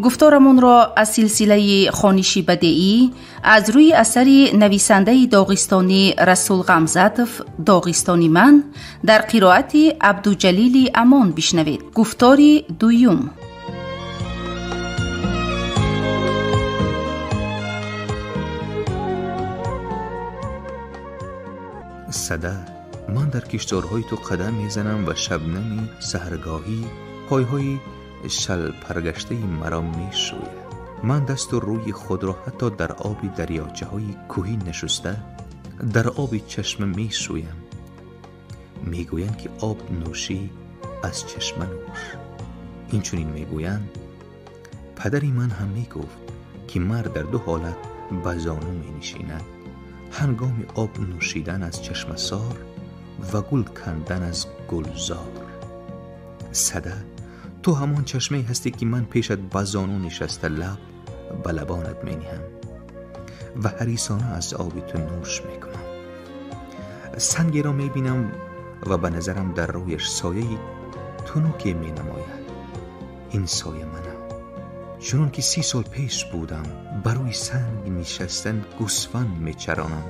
Гуфторамонро аз силсилаи хониши бадеӣ аз рӯи асари нависандаи доғистонӣ Расул Ғамзатов «Доғистони ман» дар қироати Абдуҷалили Амон бишнавед. Гуфтори дуюм. Сада, ман дар киштзорҳои ту қадам мезанам ва шабнами саҳаргоҳӣ пойҳои шалпаргаштаи маро мешӯяд. Ман дасту рӯи худро ҳатто дар оби дарёчаҳои кӯҳӣ нашуста, дар оби чашма мешӯям. Мегӯянд, ки об нӯшӣ аз чашма нӯш. Инчунин мегӯянд. Падари ман ҳам мегуфт, ки мард дар ду ҳолат ба зону менишинад: ҳангоми об нӯшидан аз чашмасор ва гул кандан аз гулзор. Сада, ту ҳамон чашмае ҳастӣ, ки ман пешат ба зону нишаста лаб ба лабонат мениҳам ва ҳарисона аз оби ту нӯш мекунам. Сангеро мебинам ва ба назарам дар рӯяш сояи тунуке менамояд. Ин соя манам. Чунон ки 30 сол пеш будам, ба рӯи санг нишастан гӯсфанд мечаронам.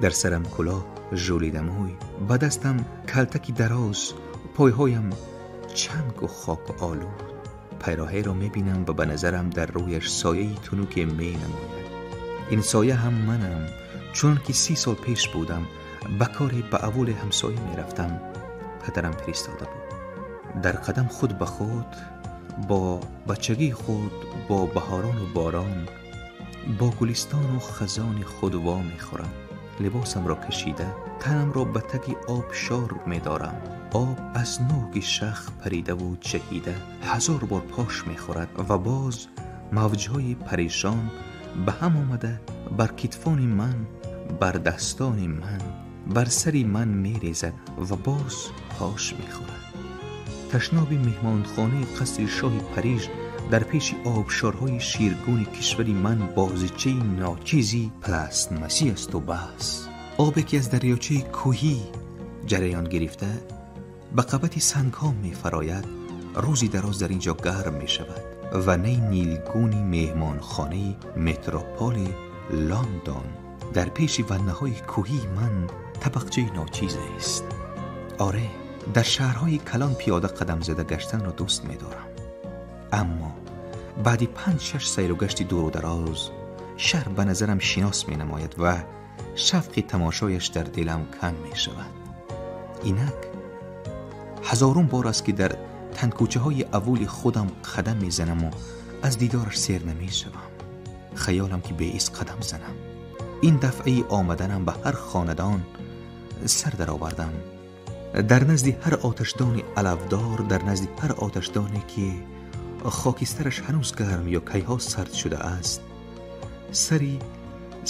Дар сарам кулоҳ, жӯлидамӯй, ба дастам калтаки дароз, пойҳоям чангу хоку олуд. Пайроҳеро мебинам ва ба назарам дар рӯяш сояи тунуке менамояд. Ин соя ҳам манам. Чунон ки 30 сол пеш будам, ба кори ба аввали ҳамсоя мерафтам. Падарам фиристода буд. Дар қадам худ ба худ, бо бачагии худ, бо баҳорону борон, бо гулистону хазони худ во мехӯрам. Либосамро кашида, танамро ба таги обшор медорам. Об аз нӯги шах паридаву чаҳида 1000 бор пош мехӯрад ва боз мавҷҳои парешон ба ҳам омада бар китфони ман, бар дастони ман, бар сари ман мерезад ва боз пош мехӯрад. Ташноби меҳмонхонаи қасри шоҳи Париж дар пеши обшорҳои ширгуни кишвари ман бозичаи ночизи пластмассӣ асту бас. Обе ки аз дарёчаи кӯҳӣ ҷараён гирифта ба қабати сангҳо мефарояд, рӯзи дароз дар ин ҷо гарм мешавад ва ней нилгуни меҳмонхонаи метрополи Лондон дар пеши ваннаҳои кӯҳии ман табақчаи ночизест. Оре, дар шаҳрҳои калон пиёда қадам зада гаштанро дӯст медорам, аммо баъди 5-6 сайру гашти дуру дароз шаҳр ба назарам шинос менамояд ва шавқи тамошояш дар дилам кам мешавад. Инак ҳазорум бор аст, ки дар танкӯчаҳои аввали худам қадам мезанаму аз дидораш сер намешавам. Хаёлам ки беиз қадам занам. Ин дафъаи омаданам ба ҳар хонадон сар даровардам. Дар назди ҳар оташдони алавдор, дар назди ҳар оташдоне ки хокистараш ҳанӯз гарм ё кайҳо сард шудааст, сари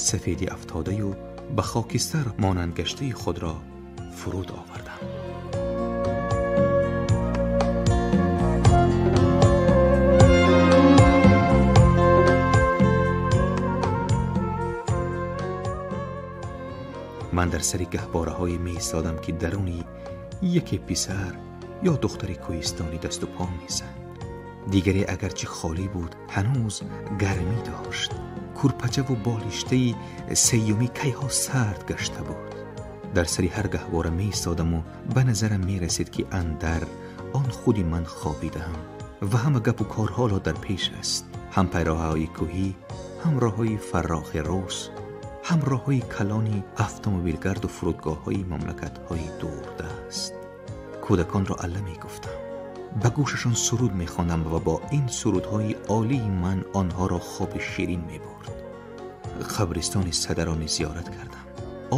сафеди афтодаю ба хокистар монандгаштаи худро фуруд овардам. Ман дар сари гаҳвораҳое меистодам, ки даруни яке писар ё духтари кӯҳистонӣ дасту по мезад. Дигаре агарчи холӣ буд, ҳанӯз гармӣ дошт. Курпачаву болиштаи сеюмӣ кайҳо сард гашта буд. Дар сари ҳар гаҳвора меистодаму ба назарам мерасид, ки андар он худи ман хобидаам ва ҳама гапу кор ҳоло дар пеш аст. Ҳам пайроҳаҳои кӯҳӣ, ҳам роҳҳои фаррохи рӯз, ҳам роҳҳои калони автомобилгарду фурудгоҳҳои мамлакатҳои дурдаст. Кӯдаконро алла мегуфтам, ба гӯшашон суруд мехондам ва бо ин сурудҳои олии ман онҳоро хоби ширин мебурд. Қабристони садаро зиёрат кардам.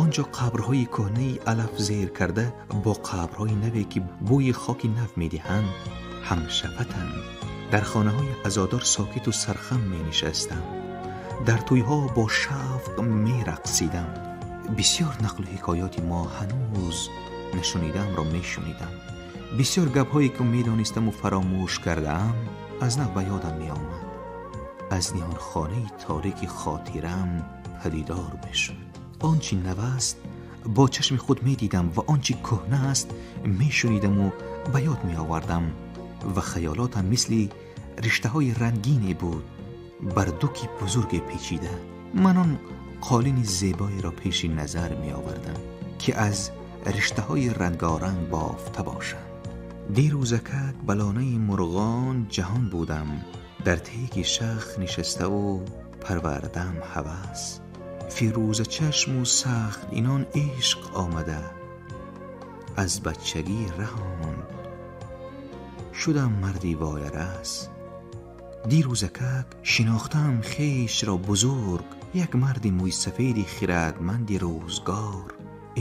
Он ҷо қабрҳои кӯҳнаи алаф зер карда бо қабрҳои наве, ки бӯи хоки нав медиҳанд, ҳамшафатанд. Дар хонаҳои азодор сокиту сархам менишастам. Дар тӯйҳо бо шавқ мерақсидам. Бисёр нақлу ҳикоёти мо ҳанӯз нашунидаамро мешунидам. Бисёр гапҳое ки медонистаму фаромӯш кардаам, аз нав ба ёдам меомад. Аз ниҳонхонаи торики хотирам падидор мешуд. Он чи нав аст бо чашми худ медидам ва он чи кӯҳна аст мешунидаму ба ёд меовардам ва хаёлотам мисли риштаҳои рангине буд бар дуки бузурге печида. Ман он қолини зебоеро пеши назар меовардам, ки аз риштаҳои рангоранг бофта бошанд. Дирӯзакак ба лонаи мурғон ҷаҳон будам, дар теги шах нишаставу парвардам ҳавас. Фирӯзачашму сахт инон ишқ омада, аз бачагӣ раҳонд шудам марди воярас. Дирӯзакак шинохтам хешро бузург, як марди мӯйсафеди хирадманди рӯзгор.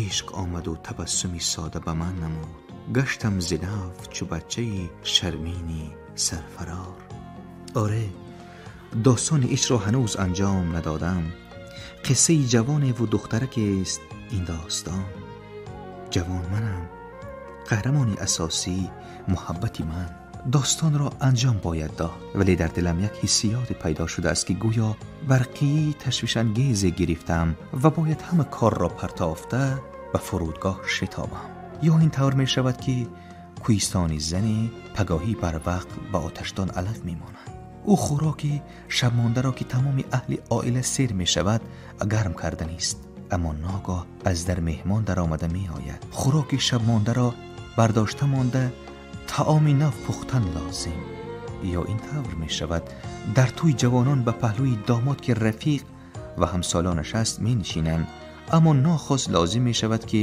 Ишқ омаду табассуми сода ба ман намуд, гаштам зи нав чу бачаи шармини сарфарор. Оре, достони ишқро ҳанӯз анҷом надодам. Қиссаи ҷавоневу духтаракест ин достон. Ҷавон манам, қаҳрамони асосӣ муҳаббати ман. Достонро анҷом бояд дод, вале дар дилам як ҳиссиёте пайдо шудааст, ки гӯё барқии ташвишангезе гирифтам ва бояд ҳама корро партофта ба фурудгоҳ шитобам. Ё ин тавр мешавад, ки кӯҳистони зане пагоҳӣ барвақт ба оташдон алаф мемонад. Ӯ хӯроки шабмондаро, ки тамоми аҳли оила сер мешавад, гарм карданист. Аммо ногоҳ аз дар меҳмон даромада меояд. Хӯроки шабмондаро бардошта монда таоми нав пухтан лозим. Ё ин тавр мешавад, дар тӯи ҷавонон ба паҳлӯи домод, ки рафиқ ва ҳамсолонаш аст, менишинанд, аммо нохост лозим мешавад, ки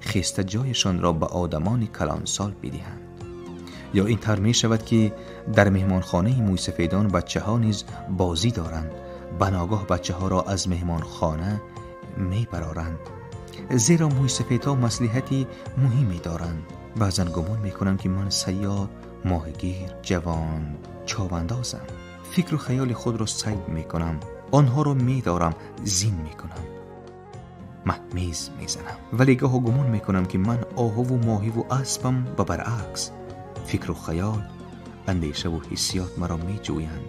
хеста ҷояшонро ба одамони калонсол бидиҳанд. Ё ин тавр мешавад, ки дар меҳмонхонаи мӯйсафедон бачаҳо низ бозӣ доранд. Ба ногоҳ бачаҳоро аз меҳмонхона мебароранд, зеро мӯйсафедҳо маслиҳати муҳиме доранд. Баъзан гумон мекунам, ки ман саёд, моҳигир, ҷавон, човандозам. Фикру хаёли худро сайд мекунам, онҳоро медорам, зин мекунам, маҳмез мезанам. Вале гоҳо гумон мекунам, ки ман оҳуву моҳиву аспам ва баръакс. Фикру хаёл, андешаву ҳиссиёт маро меҷӯянд,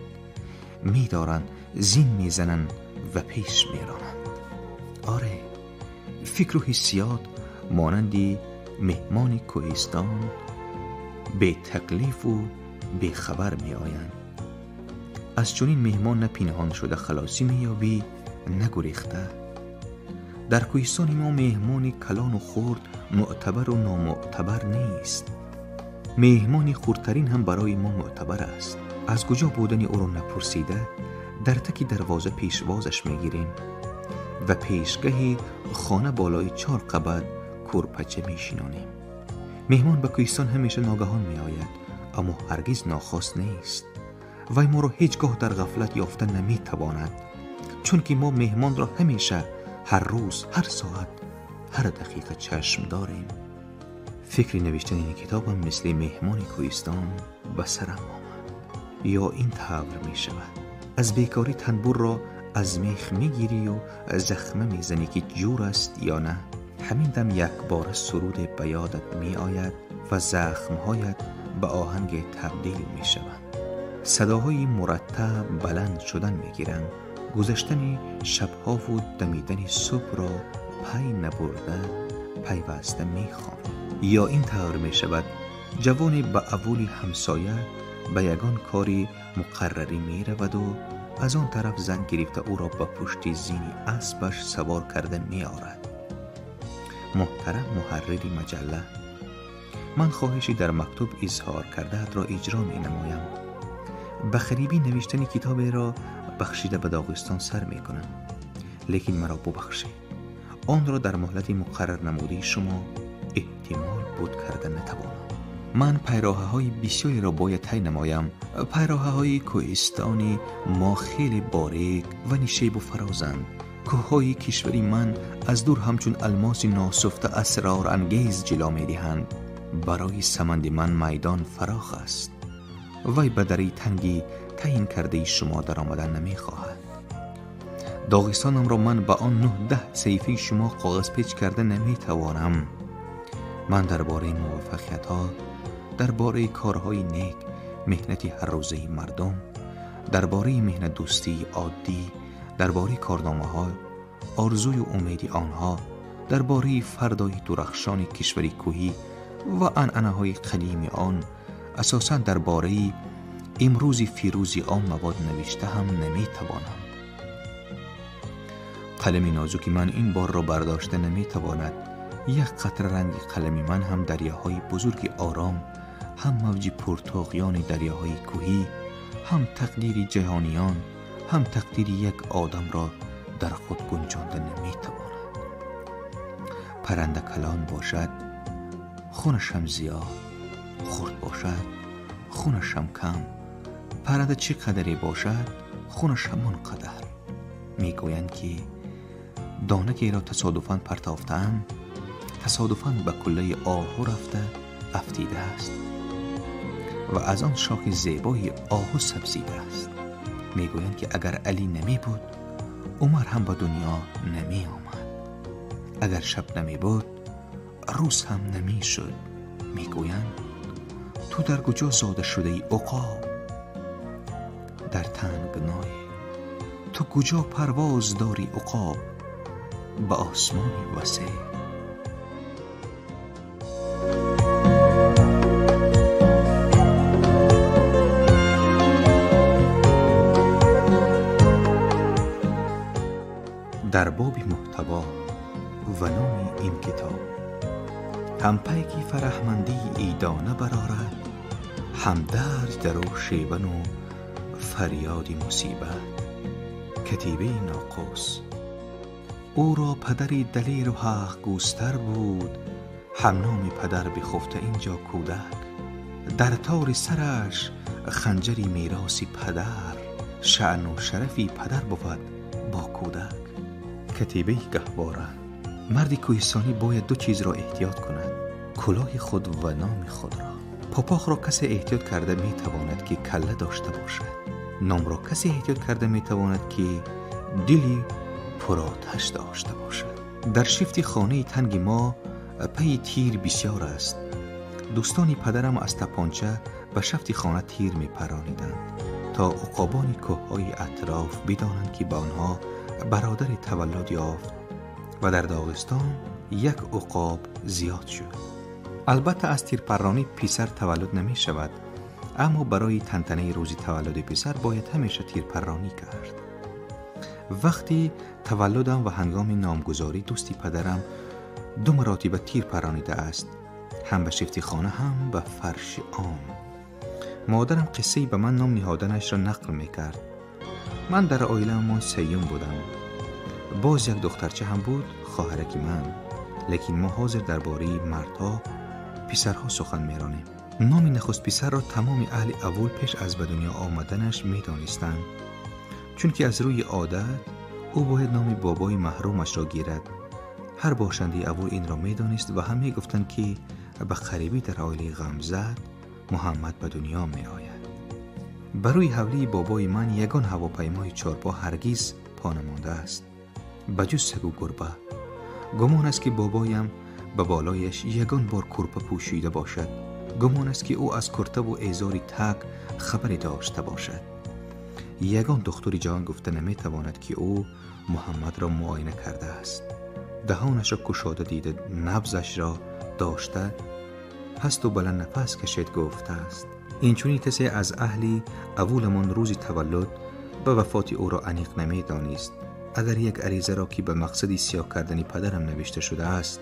медоранд, зин мезананд ва пеш меронанд. Оре, фикру ҳиссиёт монанди меҳмони кӯҳистон бетаклифу бехабар меоянд. Аз чунин меҳмон на пинҳон шуда халосӣ меёбӣ, на гурехта. Дар кӯҳистони мо меҳмони калону хурд, мӯътабару номӯътабар нест. Меҳмони хурдтарин ҳам барои мо мӯътабар аст. Аз куҷо будани ӯро напурсида, дар таки дарвоза пешвозаш мегирем ва пешгаҳи хона болои 4 қабат кӯрпача мешинонем. Меҳмон ба кӯҳистон ҳамеша ногаҳон меояд, аммо ҳаргиз нохост нест. Вай моро ҳеҷ гоҳ дар ғафлат ёфта наметавонад, чунки мо меҳмонро ҳамеша, ҳар рӯз, ҳар соат, ҳар дақиқа чашм дорем. Фикри навиштани ин китобам мисли меҳмони кӯҳистон ба сарам омад. Ё ин тавр мешавад, аз бекорӣ танбурро аз мех мегирию захма мезанӣ, ки ҷур аст ё на. Ҳамин дам якбора суруде ба ёдат меояд ва захмҳоят ба оҳанге табдил мешаванд. Садоҳои мураттаб баланд шудан мегиранд. Гузаштани шабҳову дамидани субҳро пай набурда пайваста мехонӣ. Ё ин тавр мешавад, ҷавоне ба аввули ҳамсоя ба ягон кори муқаррарӣ мераваду аз он тараф зан гирифта ӯро ба пушти зини аспаш савор карда меорад. Муҳтарам муҳаррири маҷалла, ман хоҳиши дар мактуб изҳор кардаатро иҷро менамоям. Ба ғарибӣ навиштани китоберо бахшида ба Доғистон сар мекунам, лекин маро бубахшед, онро дар муҳлати муқаррар намудаи шумо эҳтимол буд карда натавонам. Ман пайроҳаҳои бисёреро бояд тай намоям. Пайроҳаҳои кӯҳистони мо хеле борик ва нишебу фарозанд. Кӯҳҳои кишвари ман аз дур ҳамчун алмоси носуфта асрорангез ҷило медиҳанд. Барои саманди ман майдон фарох аст. Вай ба дари танги таъин кардаи шумо даромадан намехоҳад. Доғистонамро ман ба он 9-10 саҳифаи шумо коғазпеч карда наметавонам. Ман дар бораи муваффақиятҳо, дар бораи корҳои нек, меҳнати ҳаррӯзаи мардум, дар бораи меҳнатдӯстии оддӣ, дар бораи корномаҳо, орзую умеди онҳо, дар бораи фардои дурахшони кишвари кӯҳӣ ва анъанаҳои қадими он, асосан дар бораи Имрӯзи фирӯзи он мавод навишта ҳам наметавонам. Қалами нозуки ман ин борро бардошта наметавонад. Як қатра ранги қалами ман ҳам дарёҳои бузурги ором, ҳам мавҷи пуртуғёни дарёҳои кӯҳӣ, ҳам тақдири ҷаҳониён, ҳам тақдири як одамро дар худ гунҷонда наметавонад. Парранда калон бошад, хунаш ҳам зиёд, хурд бошад, хунаш ҳам кам. Парранда чӣ қадаре бошад, хунаш ҳамон қадар. Мегӯянд ки донакеро тасодуфан партофтаанд, тасодуфан ба куллаи оҳу рафта афтидааст ва аз он шохи зебои оҳу сабзидааст. Мегӯянд ки агар Алӣ намебуд, Умар ҳам ба дунё намеомад. Агар шаб намебуд, рӯз ҳам намешуд. Мегӯянд ту дар куҷо зода шудаи уқоб? Дар тангной. Ту куҷо парвоз дорӣ уқоб? Ба осмони васеъ. Дар боби муҳтаво ва номи ин китоб ҳам пайки фараҳмандии идона барорад, ҳам дард дар ӯ шевану фарёди мусибат. Катибаи ноқус. Ӯро падари далеру ҳақгӯстар буд, ҳам номи падар бихуфта инҷо кӯдак. Дар тори сараш ханҷари мероси падар, шаъну шарафи падар бувад бо кӯдак. Катибаи гаҳвора. Марди кӯҳистонӣ бояд ду чизро эҳтиёт кунад: кулоҳи худ ва номи худро. Попохро касе эҳтиёт карда метавонад, ки калла дошта бошад. Номро касе эҳтиёт карда метавонад, ки дили пуроташ дошта бошад. Дар шифти хонаи танги мо пайи тир бисёр аст. Дӯстони падарам аз тапонча ба шафти хона тир мепарониданд, то уқобони кӯҳҳои атроф бидонанд, ки ба онҳо бародари таваллуд ёфт ва дар Доғистон як уқоб зиёд шуд. Албатта аз тирпарронӣ писар таваллуд намешавад, аммо барои тантанаи рӯзи таваллуди писар бояд ҳамеша тирпарронӣ кард. Вақти таваллудам ва ҳангоми номгузорӣ дӯсти падарам ду маротиба тир парронидааст, ҳам ба шифти хона, ҳам ба фарши ом. Модарам қиссаи ба ман ном ниҳоданашро нақл мекард. Ман дар оилаамон сеюм будам. Боз як духтарча ҳам буд, хоҳараки ман. Лекин мо ҳозир дар бораи мардҳо, писарҳо сухан меронем. Номи нахуст писарро тамоми аҳли аввул пеш аз ба дунё омаданаш медонистанд, чунки аз рӯи одат ӯ бояд номи бобои маҳрумашро гирад. Ҳар бошандаи аввул инро медонист ва ҳам мегуфтанд, ки ба қарибӣ дар оилаи ғамзад Муҳаммад ба дунё меояд. Ба рӯи ҳавлии бобои ман ягон ҳавопаймои чорпо ҳаргиз по намондааст, ба ҷуз сагу гурба. Гумон аст, ки бобоям ба болояш ягон бор курпа пӯшида бошад. Гумон аст, ки ӯ аз куртаву эзори так хабаре дошта бошад. Ягон духтури ҷаҳон гуфта наметавонад, ки ӯ Муҳаммадро муоина кардааст. Даҳонашро кушода дида, набзашро дошта, ҳасту баланд нафас кашед гуфтааст. Инчунин касе аз аҳли аввуламон рӯзи таваллуд ба вафоти ӯро аниқ намедонист. Агар як аризаро, ки ба мақсади сиёҳ кардани падарам навишта шудааст,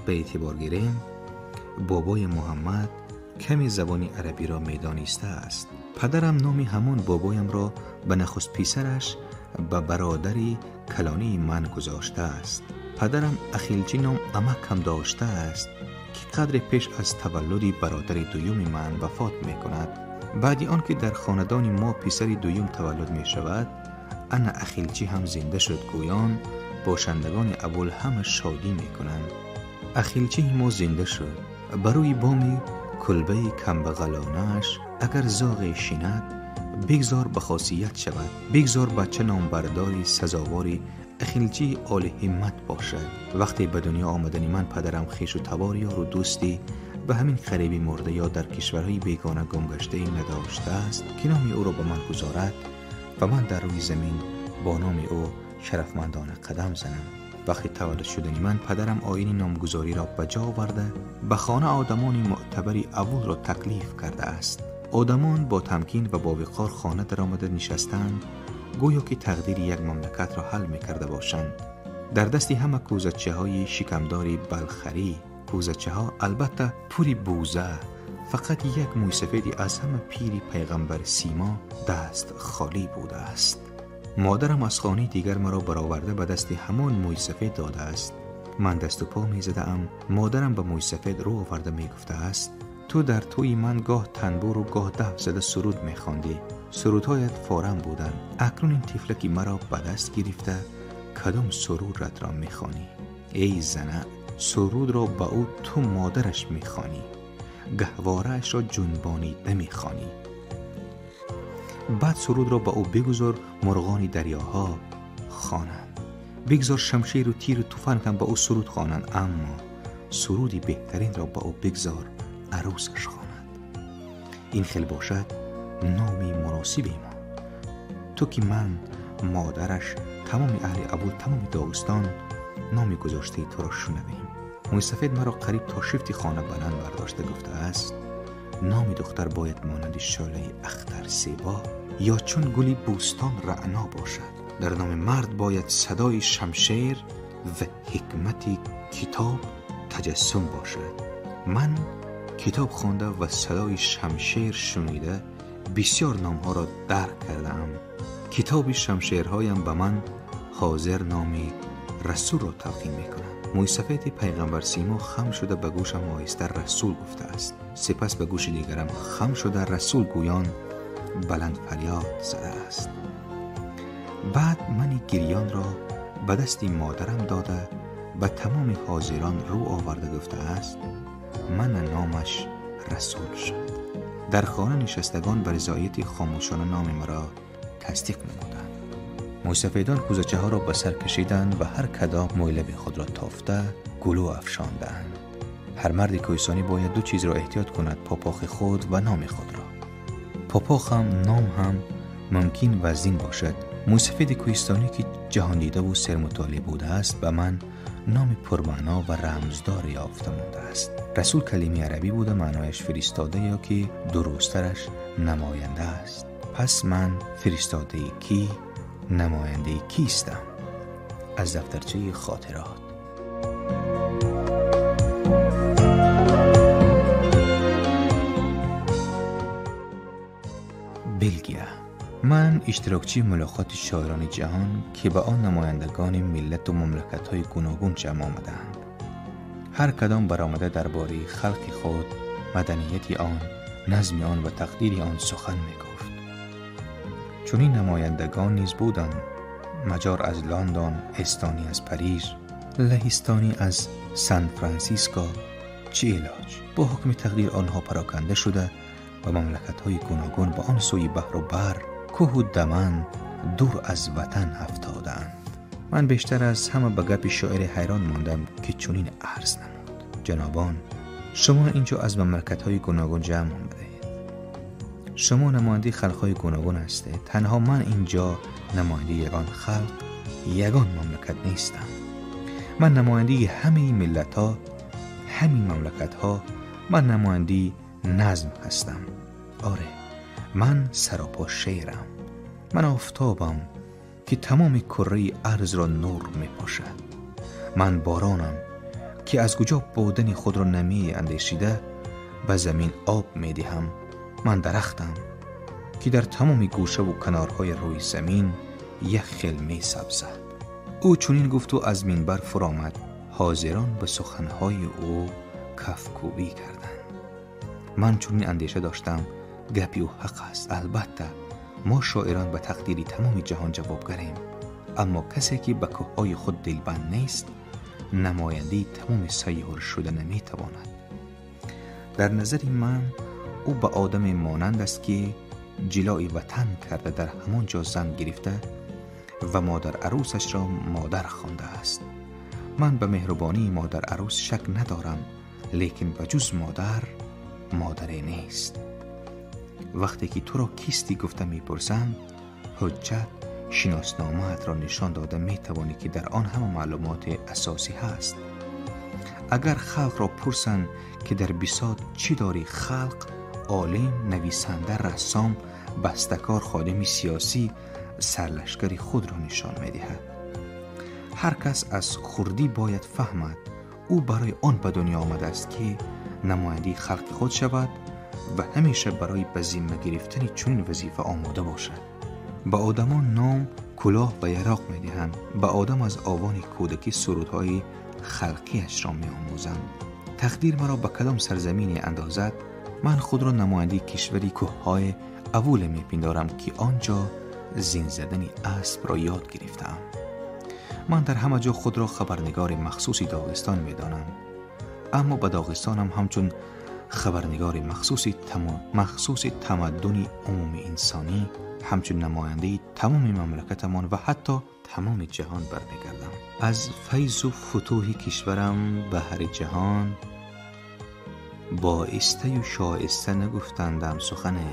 ба эътибор гирем, бобои Муҳаммад каме забони арабиро медонистааст. Падарам номи ҳамон бобоямро ба нахуст писараш, ба бародари калонии ман гузоштааст. Падарам Ахилчи ном амак ҳам доштааст, ки қадре пеш аз таваллуди бародари дуюми ман вафот мекунад. Баъди он ки дар хонадони мо писари дуюм таваллуд мешавад, ана Ахилчи ҳам зинда шуд, гӯён бошандагони аввул ҳама шодӣ мекунанд. Ахилчии мо зинда шуд. Ба рӯи боми кулбаи камбағалонааш агар зоғе шинад, бигзор ба хосият шавад, бигзор бача номбардори сазовори Ахилчии олиҳиммат бошад. Вақте ба дунё омадани ман падарам хешу табор, ёру дӯстӣ ба ҳамин қариби мурда ё дар кишварҳои бегона гумгаштаи надоштааст, ки номи ӯро ба ман гузорад ва ман дар рӯи замин бо номи ӯ шарафмандона қадам занам. Вақти таваллуд шудани ман падарам оини номгузориро ба ҷо оварда, ба хона одамони мӯътабари аввулро таклиф кардааст. Одамон бо тамкин ва бо виқор хона даромада нишастанд, гӯё ки тақдири як мамлакатро ҳал мекарда бошанд. Дар дасти ҳама кӯзачаҳои шикамдори балхарӣ, кӯзачаҳо албатта пури бӯза, фақат як мӯйсафеди аз ҳама пири пайғамбар симо даст холӣ будааст. Модарам аз хонаи дигар маро бароварда ба дасти ҳамон мӯйсафед додааст. Ман дасту по мезадаам. Модарам ба мӯйсафед рӯ оварда мегуфтааст: ту дар тӯи ман гоҳ танбуру гоҳ даф зада суруд мехондӣ. Сурудҳоят форам буданд. Акнун ин тифлаки маро ба даст гирифта кадом суруратро мехонӣ? Эй зана, сурудро ба ӯ ту модараш мехонӣ, гаҳвораашро ҷунбонида мехонӣ. Баъд сурудро ба ӯ бигузор мурғони дарёҳо хонанд, бигзор шамшеру тиру туфанг ҳам ба ӯ суруд хонанд, аммо суруди беҳтаринро ба ӯ бигзор арӯсаш хонад. Ин хел бошад номи муносиби мо. Ту ки ман модараш, тамоми аҳли абул, тамоми Доғистон номи гузоштаи туро шунавем. Мӯйсафед маро қариб то шифти хона баланд бардошта гуфтааст: номи духтар бояд монанди шолаи ахтар зебо ё чун гули бӯстон раъно бошад. Дар номи мард бояд садои шамшер ва ҳикмати китоб таҷассум бошад. Ман китоб хонда ва садои шамшер шунида бисёр номҳоро дарк кардаам. Китоби шамшерҳоям ба ман ҳозир номи Расулро талқин мекунад. Мӯйсафеди пайғамбар симо хам шуда ба гӯшам оҳиста Расул гуфтааст. Сипас ба гӯши дигарам хам шуда Расул гӯён баланд фарёд задааст. Баъд мани гирёнро ба дасти модарам дода ба тамоми ҳозирон рӯ оварда гуфтааст: мана номаш Расул шуд. Дар хона нишастагон ба ризояти хомӯшона номи маро тасдиқ намуданд. Мӯйсафедон кӯзачаҳоро ба сар кашиданд ва ҳар кадом мӯйлаби худро тофта гулӯ афшонданд. Ҳар марди кӯҳистонӣ бояд ду чизро эҳтиёт кунад: попохи худ ва номи худро. Попох ҳам ном ҳам мумкин вазин бошад. Мӯйсафеди кӯҳистонӣ ки ҷаҳондидаву сермутолиа будааст, ба ман номи пурмаъно ва рамздор ёфта мондааст. Расул калимаи арабӣ буда маънояш фиристода ё ки дурусттараш намоянда аст. Пас ман фиристодаи кӣ, намояндаи кистам? Аз дафтарчаи хотирот. Белгия. Ман иштирокчии мулоқоти шоирони ҷаҳон, ки ба он намояндагони миллату мамлакатҳои гуногун ҷамъ омадаанд. Ҳар кадом баромада дар бораи халқи худ, маданияти он, назми он ва тақдири он сухан мегуфт. Чунин намояндагон низ буданд: маҷор аз Лондон, эстонӣ аз Париж, лаҳистонӣ аз Сан Франсиско. Чӣ илоҷ? Бо ҳукми тақдир онҳо пароканда шуда ба мамлакатҳои гуногун ба он сӯи баҳру бар, кӯҳу даман, дур аз ватан афтодаанд. Ман бештар аз ҳама ба гапи шоире ҳайрон мондам, ки чунин арз намуд: ҷанобон, шумо инҷо аз мамлакатҳои гуногун ҷамъ омадаед. Шумо намояндаи халқҳои гуногун ҳастед. Танҳо ман инҷо намояндаи ягон халқ, ягон мамлакат нестам. Ман намояндаи ҳамаи миллатҳо, ҳамин мамлакатҳо, ман намояндаи назм ҳастам. Оре, ман саропо шеърам. Ман офтобам, ки тамоми кураи арзро нур мепошад. Ман боронам, ки аз куҷо будани худро намеандешида ба замин об медиҳам. Ман дарахтам, ки дар тамоми гӯшаву канорҳои рӯи замин як хел месабзад. Ӯ чунин гуфту аз минбар фуромад. Ҳозирон ба суханҳои ӯ кафкӯбӣ карданд. Ман чунин андеша доштам: гапи ӯ ҳақ аст. Албатта мо шоирон ба тақдири тамоми ҷаҳон ҷавобгарем, аммо касе ки ба кӯҳҳои худ дилбанд нест, намояндаи тамоми сайёр шуда наметавонад. Дар назари ман ӯ ба одаме монанд аст, ки ҷилои ватан карда дар ҳамон ҷо зан гирифта ва модар арӯсашро модар хондааст. Ман ба меҳрубонии модар арӯс шак надорам, лекин ба ҷуз модар модаре нест. Вақте ки туро кистӣ гуфта мепурсанд, ҳуҷҷат шиносномаатро нишон дода метавонӣ, ки дар он ҳама маълумоти асосӣ ҳаст. Агар халқро пурсанд, ки дар бисот чӣ дорӣ, халқ олим, нависанда, рассом, бастакор, ходими сиёсӣ, сарлашкари худро нишон медиҳад. Ҳар кас аз хурдӣ бояд фаҳмад, ӯ барои он ба дунё омадааст, ки намояндаи халқи худ шавад ва ҳамеша барои ба зимма гирифтани чунин вазифа омода бошад. Ба одамон ном, кулоҳ ва яроқ медиҳанд. Ба одам аз овони кӯдакӣ сурудҳои халқиашро меомӯзанд. Тақдир маро ба кадом сарзамине андозад, ман худро намояндаи кишвари кӯҳҳои авуле мепиндорам, ки он ҷо зин задани аспро ёд гирифтаам. Ман дар ҳама ҷо худро хабарнигори махсуси Доғистон медонам, аммо ба Доғистонам ҳамчун хабарнигори махсуси тамаддуни умуми инсонӣ, ҳамчун намояндаи тамоми мамлакатамон ва ҳатто тамоми ҷаҳон бармегардам. Аз файзу футӯҳи кишварам ба ҳари ҷаҳон боистаю шоиста нагуфтандам сухане.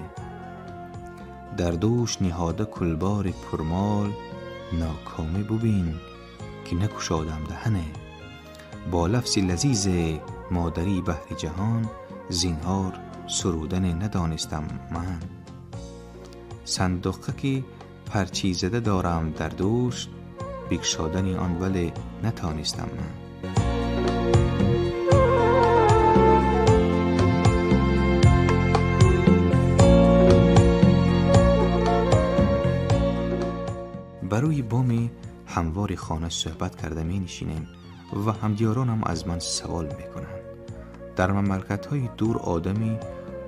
Дар дӯш ниҳода кулбори пурмол, нокомӣ бубин ки накушодам даҳане. Бо лафзи лазизе модарӣ баҳри ҷаҳон, зинҳор сурудане надонистам ман. Сандуқа ки парчизада дорам дар дӯш, бикшодани он вале натонистам ман. Ба рӯи боми ҳамвори хона суҳбат карда менишинем ва ҳамдиёронам аз ман савол мекунанд: дар мамлакатҳои дур одами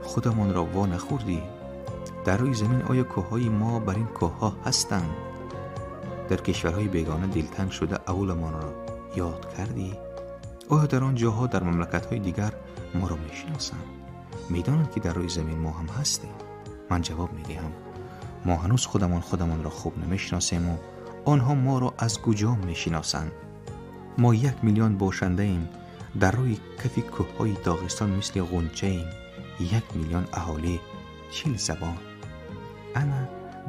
худамонро во нахӯрдӣ? Дар рӯи замин оё кӯҳҳои мо бар ин кӯҳҳо ҳастанд? Дар кишварҳои бегона дилтанг шуда авваламонро ёд кардӣ? Оё дар он ҷоҳо дар мамлакатҳои дигар моро мешиносанд? Медонанд, ки дар рӯи замин мо ҳам ҳастем? Ман ҷавоб медиҳам: мо ҳанӯз худамон худамонро хуб намешиносему онҳо моро аз куҷо мешиносанд? Мо 1 миллион бошандаем, дар рӯи кафи кӯҳҳои Доғистон мисли ғунчаем. 1 миллион аҳолӣ, 40 забон. Ана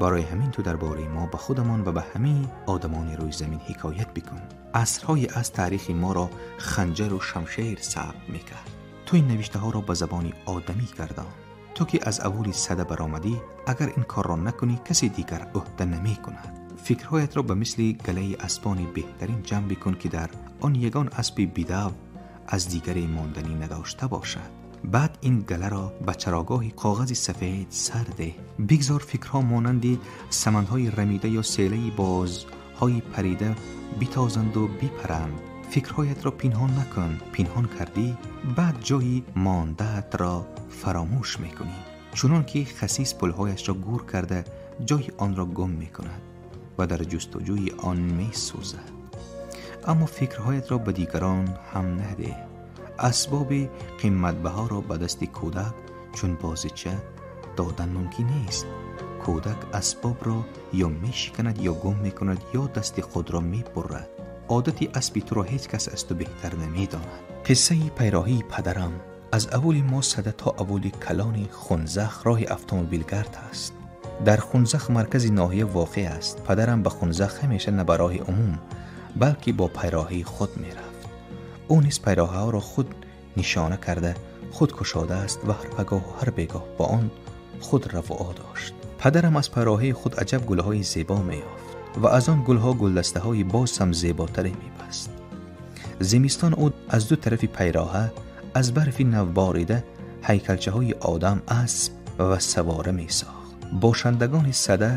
барои ҳамин ту дар бораи мо ба худамон ва ба ҳамаи одамони рӯи замин ҳикоят бикун. Асрҳои аз таърихи моро ханҷару шамшер сабт мекард. Ту ин навиштаҳоро ба забони одамӣ гардон. Ту ки аз аввали сада баромадӣ, агар ин корро накунӣ, касе дигар ӯҳда намекунад. Фикрҳоятро ба мисли галаи аспони беҳтарин ҷамъ бикун, ки дар он ягон аспи бидав аз дигаре монданӣ надошта бошад. Баъд ин галаро ба чарогоҳи коғази сафед сар деҳ. Бигзор фикрҳо монанди самандҳои рамида ё селаи бозҳои парида битозанду бипаранд. Фикрҳоятро пинҳон накун. Пинҳон кардӣ, баъд ҷои мондаатро фаромӯш мекунӣ, чунон ки хасис пулҳояшро гур карда ҷои онро гум мекунад ва дар ҷустуҷӯи он месӯзад. Аммо фикрҳоятро ба дигарон ҳам надеҳ. Асбоби қиматбаҳоро ба дасти кӯдак чун бозича додан мумкин нест. Кӯдак асбобро ё мешиканад, ё гум мекунад, ё дасти худро мебурад. Одати аспи туро ҳеҷ кас аз ту беҳтар намедонад. Қиссаи пайроҳии падарам аз аввали мо сада то аввали калони Хунзах роҳи автомобилгард аст. Дар Хунзах маркази ноҳия воқеъ аст. Падарам ба Хунзах ҳамеша на ба роҳи умум, балки бо пайроҳии худ мерафт. Ӯ низ пайроҳаҳоро худ нишона карда, худ кушодааст ва ҳар пагоҳу ҳар бегоҳ ба он худ равоа дошт. Падарам аз пайроҳаи худ аҷаб гулҳои зебо меёфт ва аз он гулҳо гулдастаҳои боз ҳам зеботаре мебаст. Зимистон ӯ аз ду тарафи пайроҳа аз барфи навборида ҳайкалчаҳои одам, асп ва савора месохт. Бошандагони сада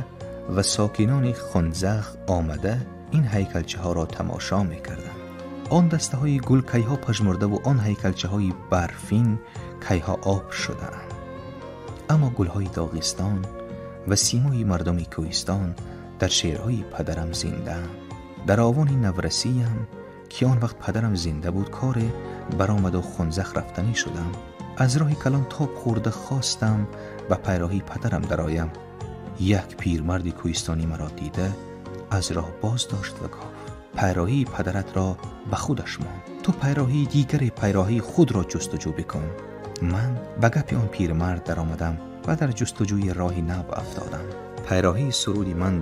ва сокинони Хунзах омада ин ҳайкалчаҳоро тамошо мекарданд. Он дастаҳои гул кайҳо пажмурдаву он ҳайкалчаҳои барфин кайҳо об шудаанд. Аммо гулҳои Доғистон ва симои мардуми кӯҳистон дар шеърҳои падарам зиндаанд. Дар овони наврасиям, ки он вақт падарам зинда буд, коре баромаду Хунзах рафтанӣ шудам. Аз роҳи калон тоб хӯрда хостам ба пайроҳии падарам дароям. Як пирмарди кӯҳистонӣ маро дида аз роҳ боз дошт ва гуфт: пайроҳии падаратро ба худаш мон, ту пайроҳии дигаре пайроҳии худро ҷустуҷӯ бикун. Ман ба гапи он пирмард даромадам ва дар ҷустуҷӯи роҳи нав афтодам. Пайроҳии суруди ман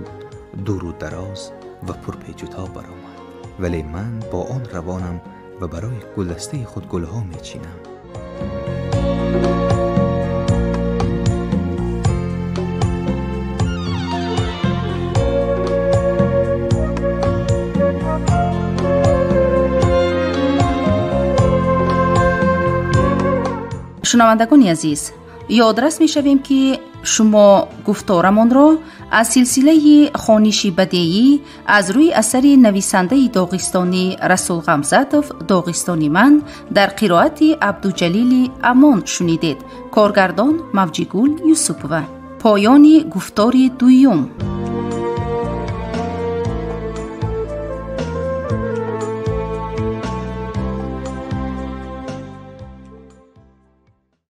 дуру дароз ва пурпечутоб баромад, вале ман бо он равонам ва барои гулдастаи худ гулҳо мечинам. Шунавандагони азиз, ёдрас мешавем, ки шумо гуфторамонро аз силсилаи хониши бадеӣ аз рӯи асари нависандаи доғистонӣ Расул Ғамзатов «Доғистони ман» дар қироати Абдуҷалили Амон шунидед. Коргардон Мавҷигул Юсупова. Поёни гуфтори дуюм.